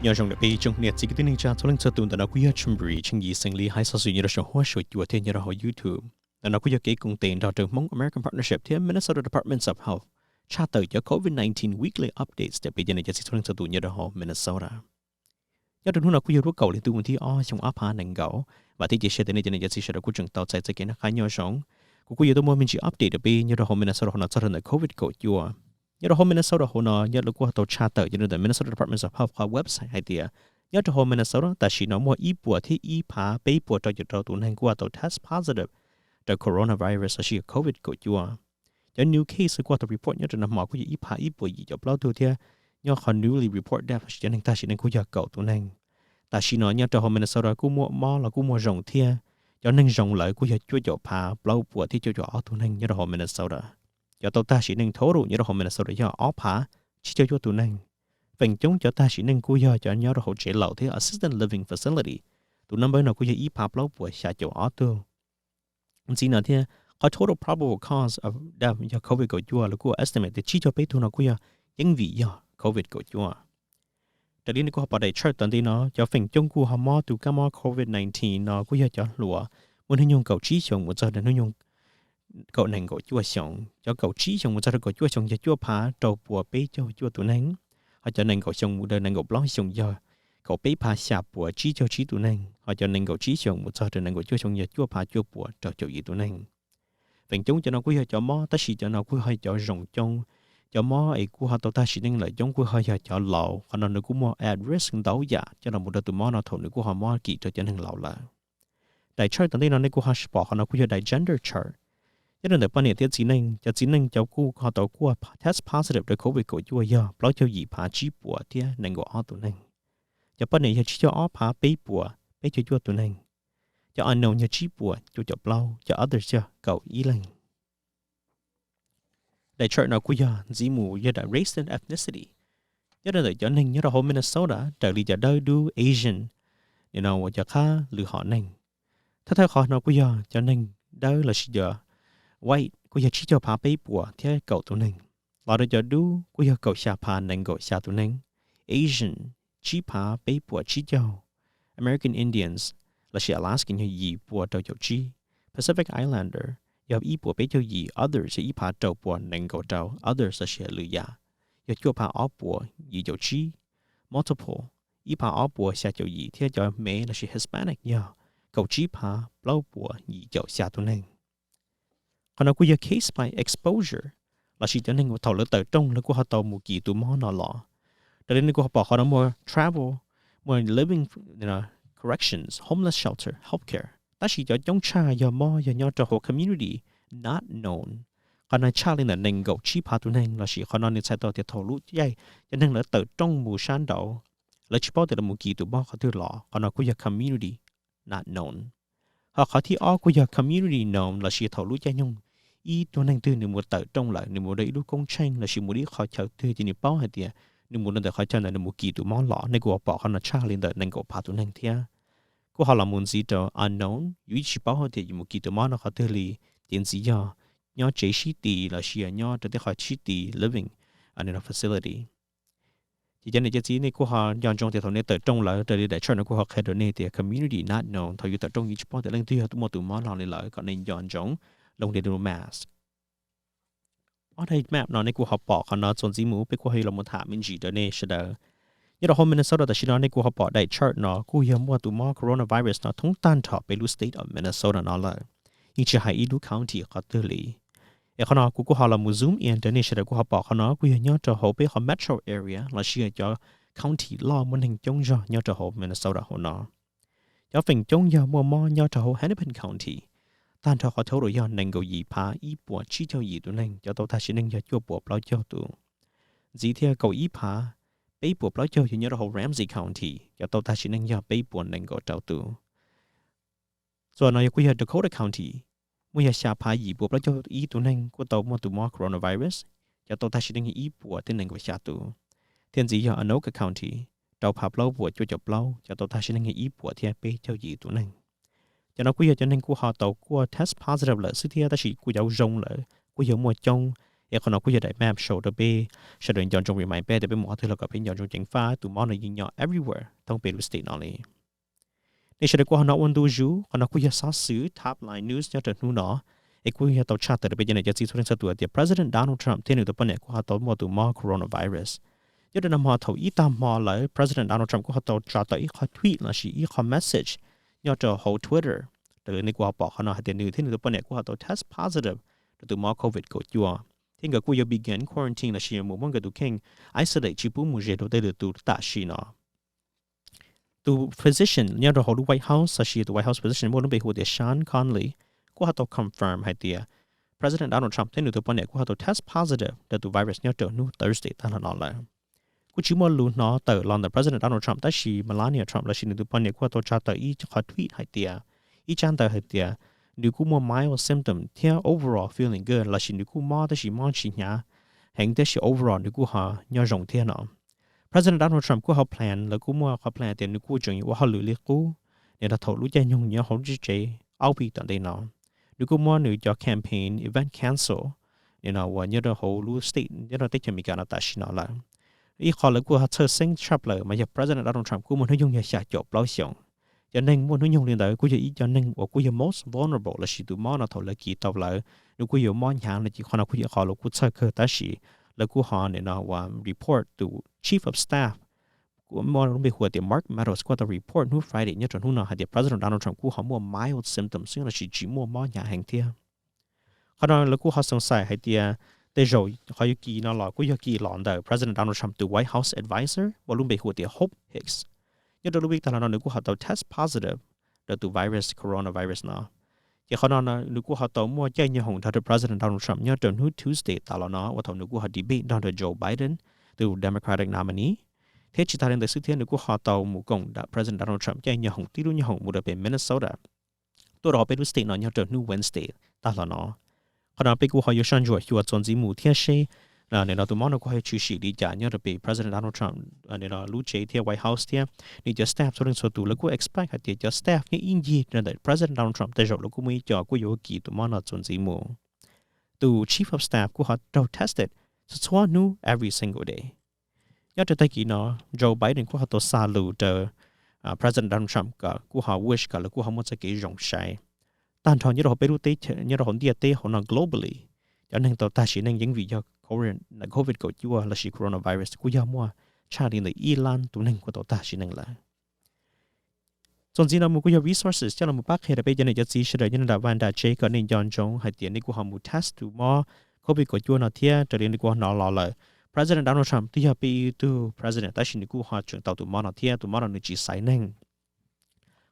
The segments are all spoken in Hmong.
Nyob zoo peb tsoom niam txiv kwv tij neej tsa txhua leej txhua tus, ntawm no kuj yog Tshwm Ris Tsheej Yis xeem Lis hais xov xwm nyob rau saum huab saum cua thiab nyob rau hauv YouTube. Ntawm no kuj yog kev koom tes nrog rau Hmong American Partnership thiab Minnesota Departments of Health tshaj tawm cov COVID nineteen weekly updates rau peb cov niam cov txiv txhua leej txhua tus nyob rau hauv Minnesota. Nyob rau hnub no kuj yog lub kaum hli ntuj vas thib ob xyoo ob phav nees nkaum. Vam thiab cia siab tias nej cov niam cov txiv sawv daws kuj tseem tau txais txoj kev noj qab nyob zoo. Kuv kuj yuav tuaj muaj me ntsis update rau peb nyob rau hauv Minnesota hauv no txog rau ntawm COVID kaum cuaj. Nyob rau hauv Minnesota hauv no, nyob lawv kuj ho tau tshaj tawm nyob rau ntawm Minnesota Departments of Health qhov website hais tias nyob rau hauv Minnesota tam sim no muaj ib puas thiab ib phav peb puas rau caum rau tus neeg kuj ho tau test positive rau coronavirus los sis COVID kaum cuaj. Cov new case kuj ho tau report nyob rau nag hmo kuj yog ib phav ib puas yim caum plaub tug thiab nyob qhov newly report death los sis cov neeg tag sim neej kuj yog kaum tus neeg. Tam sim no nyob rau hauv Minnesota kuj muaj mob los kuj muaj zoo thiab cov neeg zoo lawm kuj yog cuaj caum phav plaub puas thiab cuaj caum ob tug neeg nyob rau hauv Minnesota. Cov tau tag sim neej total nyob rau hauv Minnesota yog ob phav tsib caug cuaj tus neeg. Feem coob cov tag sim neej kuj yog cov nyob rau hauv tsev laus thiab assisted living facility. Tus number no kuj yog ib phav plaub puas xya caum ob tug. Ntxiv no thiab, qhov total probable cause of death yog COVID kaum cuaj los kuj estimate tias tsib caug peb tug no kuj yog yeeb vim yog COVID kaum cuaj. Raws li nej kuj ho pom daim chart tom ntej no, cov feem coob kuj ho mob tus kab mob COVID nineteen no kuj yog cov hluas muaj hnub nyoog kaum tsib xyoos mus txog rau hnub nyoog kaum nees nkaum cuaj xyoos. Cov kaum tsib xyoos mus txog rau kaum cuaj xyoos yog cuaj phav rau puas peb caug cuaj tus neeg, ho cov nees nkaum xyoo mus rau nees nkaum plaub xyoos yog kaum peb phav xya puas tsib caug tsib tus neeg, ho cov nees nkaum tsib xyoos mus txog rau nees nkaum cuaj xyoos yog cuaj phav cuaj puas rau caum yim tus neeg. Feem coob cov no kuj yog cov mob tab sis cov no kuj yog cov zoo coob. Cov mob es kuj ho tau tag sim neej lawm coob kuj ho yog cov laus, qhov no nws kuj muaj at risk ntau yam coj los mus rau tus mob no thaum nws kuj ho mob kim rau cov neeg laus lawm. Daim chart tom ntej no nej kuj ho pom qhov no kuj yog daim gender chart. Nyob rau ntawm poj niam thiab txiv neej, cov txiv neej cov kuj ho tau kuaj test positive rau COVID kaum cuaj yog plaub caug yim phav tsib puas thiab nees nkaum ob tus neeg. Cov poj niam yog tsib caug ob phav peb puas peb caug cuaj tus neeg. Cov unknown yog tsib puas cuaj caum plaub, cov others yog kaum ib leeg. Daim chart no kuj yog ntxiv mus yog daim race and ethnicity. Nyob rau ntawm cov neeg nyob rau hauv Minnesota raws li cov dawb dub Asian, no uas cov qab lwm hom neeg. Thawj thawj qhov no kuj yog cov neeg dawb los sis cov white kuj yog tsib caug phav peb puas thiab kaum tus neeg. Los rau cov dub kuj yog kaum xya phav nees nkaum xya tus neeg. Asian tsib phav peb puas tsib caug. American Indians los sis Alaskan yog yim puas rau caum tsib. Pacific Islander yog ib puas peb caug yim, others yog ib phav rau puas nees nkaum rau, others los sis lwm yam yog cuaj phav ob puas yim caum tsib. Multiple ib phav ob puas xya caum yim thiab cov Mev los sis Hispanic yog kaum tsib phav plaub puas yim caum xya tus neeg. Qhov no kuj yog case by exposure los sis cov neeg thaum lawv tawm rooj lawv kuj ho tau mus kis tus mob no los. Raws li nej kuj ho pom qhov no muaj travel, muaj living, corrections, homeless shelter, healthcare, tab sis cov coob tshaj yog mob yog nyob rau hauv community not known. Qhov no tshaj li ntawm nees nkaum tsib phav tus neeg los sis qhov no nws txhais tau tias thaum lub caij cov neeg lawv tawm rooj mus sab nraud, lawv tsis paub tias lawv mus kis tus mob qhov twg los, qhov no kuj yog community not known. Ho qhov thib ob kuj yog community known los sis thaum lub caij nyoog ib tug neeg twg nws mus tawm rooj lawm, nws mus rau ib lub koob tsheej los sis mus rau ib qhov chaw twg ces nws paub hais tias nws mus rau ntawm qhov chaw ntawd nws mus kis tus mob los, nej kuj ho pom qhov no tshaj li ntawm nees nkaum phav tus neeg thiab. Kuj ho los mus ntxiv rau unknown, yus yeej tsis paub hais tias yus mus kis tus mob no qhov twg li, ces ntxiv yog nyob tsev sib tis los sis nyob rau tej qhov sib tis living facility. Ces cov niam cov txiv nej kuj ho nco ntsoov tias thaum nej tawm rooj lawm, raws li daim chart no kuj ho qhia rau nej tias community not known, thaum yus tawm rooj yus tsis paub tias leej twg yog muaj tus mob no li lawm kom nej nco ntsoov, los ntawm lub mask. Ob daim map no nej kuj ho pom qhov no txuas ntxiv mus peb kuj ho yuav los mus tham me ntsis rau nej sawv daws. Nyob rau hauv Minnesota tam sim no nej kuj ho pom daim chart no kuj yog muaj tus mob coronavirus no thoob tag nrho peb lub state of Minnesota no lawm, yeej tsis hais ib lub county qhov twg li. Es qhov no kuv kuj ho los mus zoom in rau nej sawv daws kuj ho pom qhov no kuj yog nyob rau hauv peb qhov metro area los sis cov county loj muaj neeg coob zog nyob rau hauv Minnesota hauv no. Cov feem coob yog muaj mob nyob rau hauv Hennepin County, tag nrho qhov total yog nees nkaum yim phav ib puas tsib caug yim tus neeg, cov tau tag sim neej yog cuaj puas plaub caug tus. Ntxiv thiab kaum ib phav peb puas plaub caug yog nyob rau hauv Ramsey County, cov tau tag sim neej yog peb puas nees nkaum rau tus. Txuas no yog kuj yog Dakota County, muaj yog xya phav yim puas plaub caug ib tus neeg kuj tau muaj tus mob coronavirus, cov tau tag sim neej yog ib puas thiab nees nkaum xya tus. Thiab ntxiv yog Anoka County, rau phav plaub puas cuaj caum plaub, cov tau tag sim neej yog ib puas thiab peb caug yim tus neeg. Cov no kuj yog cov neeg kuj ho tau kuaj test positive lawm xwb thiab tab sis kuj cov zoo lawm kuj yog muaj coob, Es qhov no kuj yog daim map show rau peb sawv daws nco ntsoov, remind peb tias peb mus qhov twg los kom peb nco ntsoov ceev faj, tus mob no yeej nyob everywhere thoob peb lub state no li. Nej sawv daws kuj ho hnov ua ntu zus, qhov no kuj yog xov xwm top line news nyob rau hnub no. Es kuj yog tau tshaj tawm rau peb cov niam cov txiv txhua leej txhua tus tias President Donald Trump thiab nws tus poj niam kuj ho tau muaj tus mob coronavirus. Nyob rau nag hmo thaum ib tag hmo lawm, President Donald Trump kuj ho tau tso tawm ib qho tweet lossis ib qho message nyob rau hauv Twitter, raws li nej kuj ho pom qhov no hais tias nws thiab nws tus poj niam kuj ho tau test positive rau tus mob covid kaum cuaj, thiab nkawd kuj yuav begin quarantine lossis mus muab nkawd tus kheej isolate tsis pub mus ze rau tej lwm tus tam sim no. Tus physician nyob rau hauv lub White House lossis tus White House physician muaj lub npe hu tias Sean Conley kuj ho tau confirm hais tias President Donald Trump thiab nws tus poj niam kuj ho tau test positive rau tus virus nyob rau hnub Thursday tag los no lawm. Kuj tsis muaj lus hnov tawm los ntawm President Donald Trump, tab sis Melania Trump lossis nws tus poj niam kuj ho tau tso tawm ib qho tweet hais tias, ib tsab ntawv hais tias nws kuj muaj mild symptom thiab overall feeling good lossis nws kuj mob tab sis mob tsis hnyav heev, tab sis overall nws kuj ho nyob zoo thiab no. President Donald Trump kuj ho plan, lawv kuj muaj qhov plan tias nws kuj tseem yuav ua hauj lwm li qub, nim no thaum lub caij nyoog nyob hauv lub tsev ob peb tom ntej no. Nws kuj muab nws cov campaign event cancel nim no uas nyob rau hauv lub state nyob rau teb chaws Amelikas no tam sim no lawm. Ib qho lawv kuj ho txhawj xeeb tshaj plaws mas yog President Donald Trump kuj muaj hnub nyoog yog xya caum plaub xyoos. Cov neeg muaj hnub nyoog li ntawd kuj yog ib cov neeg uas kuj yog most vulnerable lossis tus mob no thaum lawv kis tau lawm nws kuj yuav mob hnyav no ces qhov no kuj yog ib qho lawv kuj txhawj kawg, tab sis lawv kuj ho nim no uas report tus chief of staff kuj muaj lub npe hu tias Mark Meadows kuj tau report hnub Friday nyob rau hnub no hais tias President Donald Trump kuj ho muaj mild symptoms xwb lossis tsis muaj mob hnyav heev thiab. Qhov no lawv kuj ho xoom xais hais tias tej zaum qhov yuav kis no los kuj yog kis los ntawm President Donald Trump tus White House adviser muaj lub npe hu tias Hope Hicks. Nyob rau lub week tag los no nws kuj ho tau test positive rau tus virus coronavirus no. Ces qhov no nws kuj ho tau muaj caij nyoog hoom nrog rau President Donald Trump nyob rau hnub Tuesday tas los no uas thaum nws kuj ho debate nrog rau Joe Biden, tus Democratic nominee. Thiab tsis tas li ntawd xwb thiab nws kuj ho tau mus koom President Donald Trump caij nyoog hoom tib lub nyoog hoom mus rau pem Minnesota, tuaj rau hauv peb lub state no nyob rau hnub Wednesday tag los no. Qhov no peb kuj ho yuav soj ntsuam xyuas txuas ntxiv mus thiab seb nim no tus mob no kuj ho yuav tshwm sim li cas nyob rau pem President Donald Trump nim no lub tsev thiab White House thiab nws cov staff txhua leej txhua tus. Lawv kuj expect hais tias cov staff nyob ib ncig rau ntawm President Donald Trump tej zaum lawv kuj muaj ib co kuj yuav kis tus mob no txuas ntxiv mus. Tus chief of staff kuj ho raug tested txhua txhua hnub every single day. Nyob rau tag kis no, Joe Biden kuj ho tau xa lus rau President Donald Trump kom kuj ho wish kom lawv kuj ho muaj txoj kev zoo sai. Tag nrho nyob rau hauv peb lub teb chaws, nyob rau hauv ntiaj teb hauv no globally, cov neeg tau tag sim neej yeej vim yog covid kaum cuaj lossis coronavirus kuj yog muaj tshaj li ntawm ib lab tus neeg kuj tau tag sim neej lawm. Txuas ntxiv no mus kuj yog resources coj los pab qhia rau peb cov niam cov txiv sawv daws nyob rau nram vaj nram tsev kom nej nco ntsoov hais tias nej kuj ho mus test tus mob covid kaum cuaj no thiab. Raws li nej kuj hnov los lawm, President Donald Trump twb yog peb ib tug president tab sis nws kuj ho tseem tau tus mob no thiab tus mob no nws tsis xaiv neeg.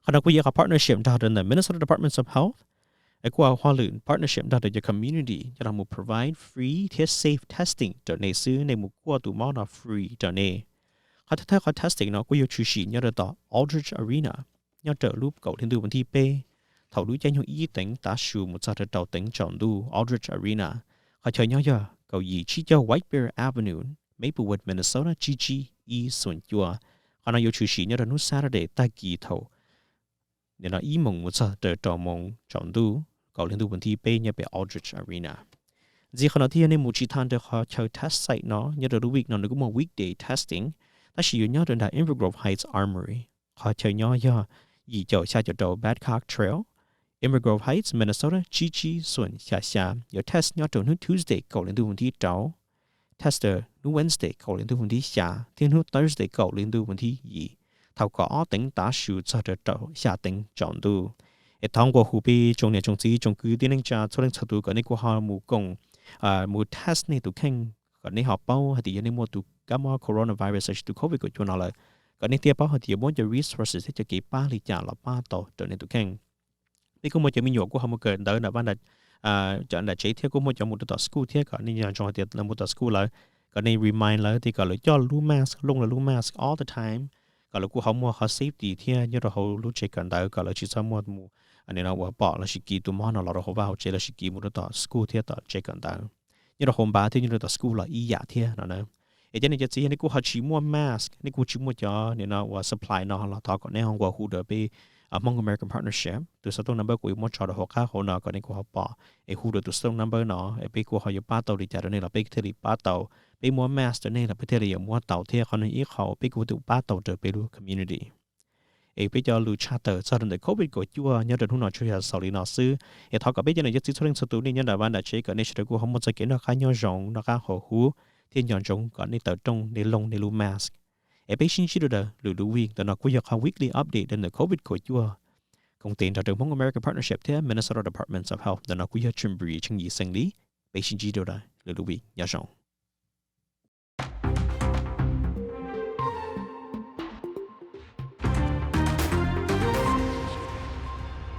Qhov no kuj yog qhov partnership nrog rau ntawm Minnesota Department of Health, es kuj ua hauj lwm partnership nrog rau cov community coj los mus provide free thiab safe testing rau nej xwb, nej mus kuaj tus mob no free rau nej. Qhov thawj thawj qhov testing no kuj yuav tshwm sim nyob rau tom Aldrich Arena nyob rau lub kaum hli ntuj vas thib peb thaum lub caij nyoog ib teev tav su mus txog rau rau teev tsaus ntuj. Aldrich Arena, qhov chaw nyob yog kaum yim tsib caug White Bear Avenue, Maplewood, Minnesota tsib tsib ib xoom cuaj. Qhov no yuav tshwm sim nyob rau hnub Saturday tag kis thaum nim no ib moos mus txog rau rau moos tsaus ntuj kaum hli ntuj vas thib peb nyob pem Aldrich Arena. Ntxiv qhov no thiab yog nej mus tsis tau rau qhov chaw test site no, nyob rau lub week no nws kuj muaj weekday testing, tab sis yuav nyob rau nram Inver Grove Heights Armory, qhov chaw nyob yog yim caum xya caum rau Badcock Trail, Inver Grove Heights, Minnesota tsib tsib xoom xya xya. Yuav test nyob rau hnub Tuesday kaum hli ntuj vas thib rau, test hnub Wednesday kaum hli ntuj vas thib xya thiab hnub Thursday kaum hli ntuj vas thib yim thaum kaum ob teev tav su txog rau xya teev tsaus ntuj. Es thov nqua hu peb tsoom niam tsoom txiv tsoom kwv tij neej tsa txhua leej txhua tus kom nej kuj ho mus koom, mus test nej tus kheej kom nej ho paub hais tias yog nej muaj tus kab mob coronavirus lossis tus covid kaum cuaj no lawm, kom nej thiaj paub hais tias yuav muab cov resources thiab cov kev pab li cas los pab tau rau nej tus kheej. Peb kuj muaj cov me nyuam kuj ho mus kawm ntawv nram vaj, cov nram tsev thiab kuj muaj cov mus rau tom school thiab kom nej nco ntsoov hais tias lawv mus tom school lawm, kom nej remind lawv tias kom lawv coj lub mask, looj lawv lub mask all the time, kom lawv kuj ho muaj qhov safety thiab nyob rau hauv lub tsev kawm ntawv kom lawv tsis txhob muaj mus nim no uas pom lossis kis tus mob no los rau hauv vaj hauv tsev lossis kis mus rau tom school thiab tom tsev kawm ntawv. Nyob rau hauv npav thiab nyob rau tom school los ib yam thiab no na. Es cov niam cov txiv yog nej kuj ho tsis muaj mask, nej kuj tsis muaj cov nim no uas supply no los thov kom nej ho nqua hu rau peb Hmong American Partnership, tus cell phone number kuv yuav muab tso rau hauv qab hauv no kom nej kuj ho pom, es hu rau tus cell phone number no es peb kuj ho yuav pab tau li cas rau nej los peb thiaj li pab tau. Peb muab mask rau nej los peb thiaj li yuav muab tau thiab. Qhov no ib qho peb kuj tus pab tau rau peb lub community. Es peb cov lus tshaj tawm txog rau ntawm covid kaum cuaj nyob rau hnub no tsuas yog xaus li no xwb. Es thov kom peb cov niam cov txiv txhua leej txhua tus nej nyob nram vaj nram tsev kom nej sawv daws kuj ho muaj txoj kev noj qab nyob zoo, noj qab haus huv, thiab nco ntsoov kom nej tawm rooj nej looj nej lub mask. Es peb sib ntsib dua lwm lub week. Ntawm no kuj yog qhov weekly update rau ntawm covid kaum cuaj koom tes nrog rau Hmong American Partnership thiab Minnesota Department of Health. Ntawm no kuj yog Tshwm Bri Tsheej Yim Xeem Lis. Peb sib ntsib dua lwm lub week, nyob zoo.